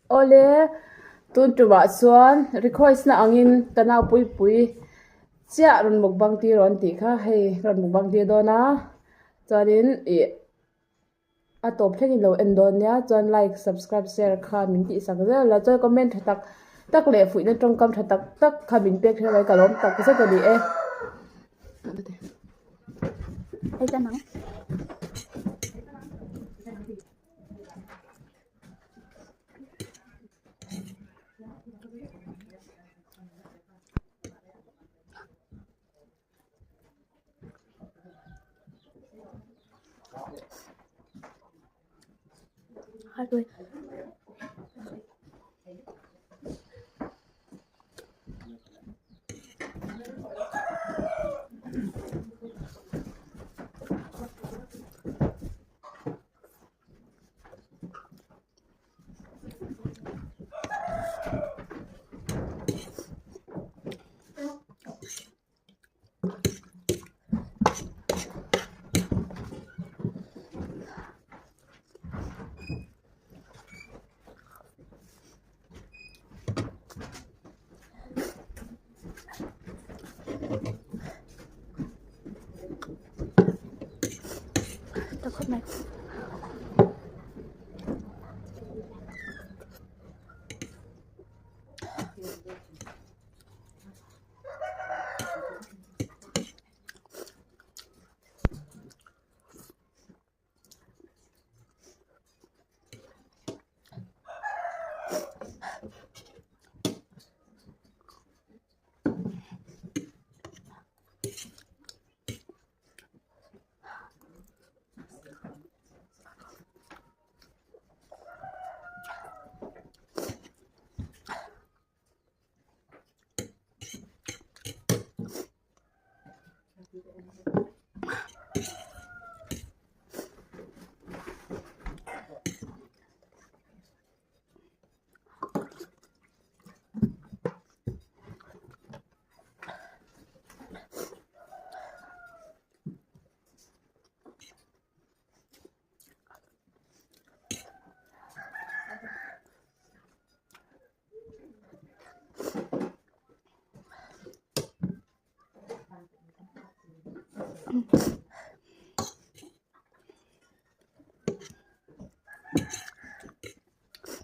Awle, tun tumah chuan request na angin ka nau puipui chiah rawn mukbang tir rawn tih kha hei rawn mukbang tir dawn a chuanin ih a tawp thlengin lo en dawn nia chuan like subscribe share kha min tih sak zel la chuan comment tha tak tak leh fuihna tawngkam tha tak tak kha min pek ṭhin a ka lawm tak zet a ni e. Ta khawp mai.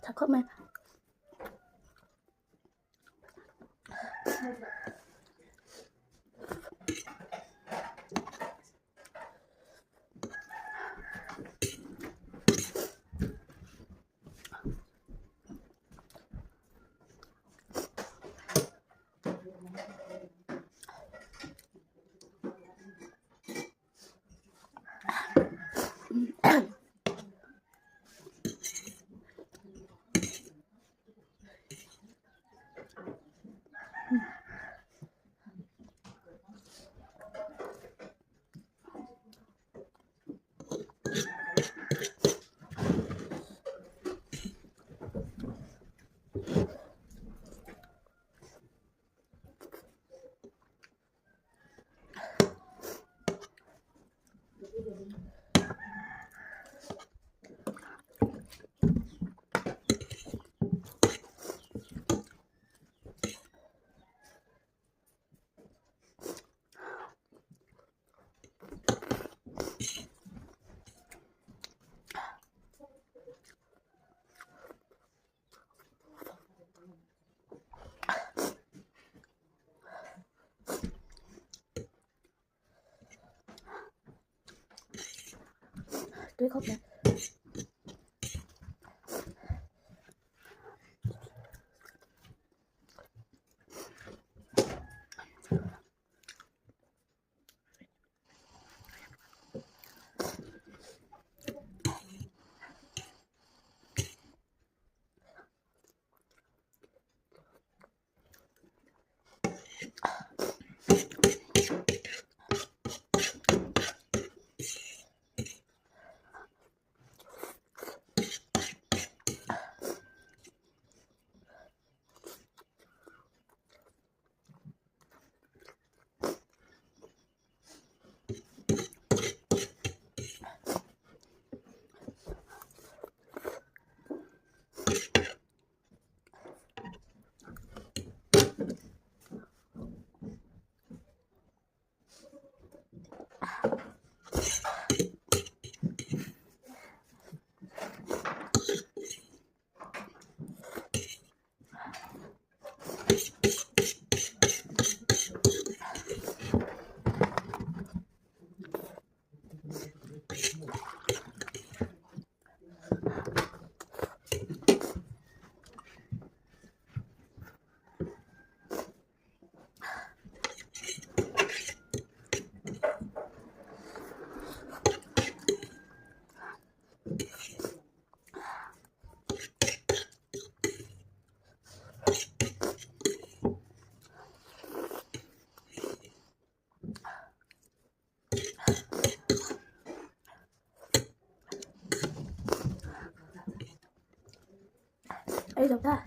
Tha khawp mai. Tui khawp mai. Ei zo ta.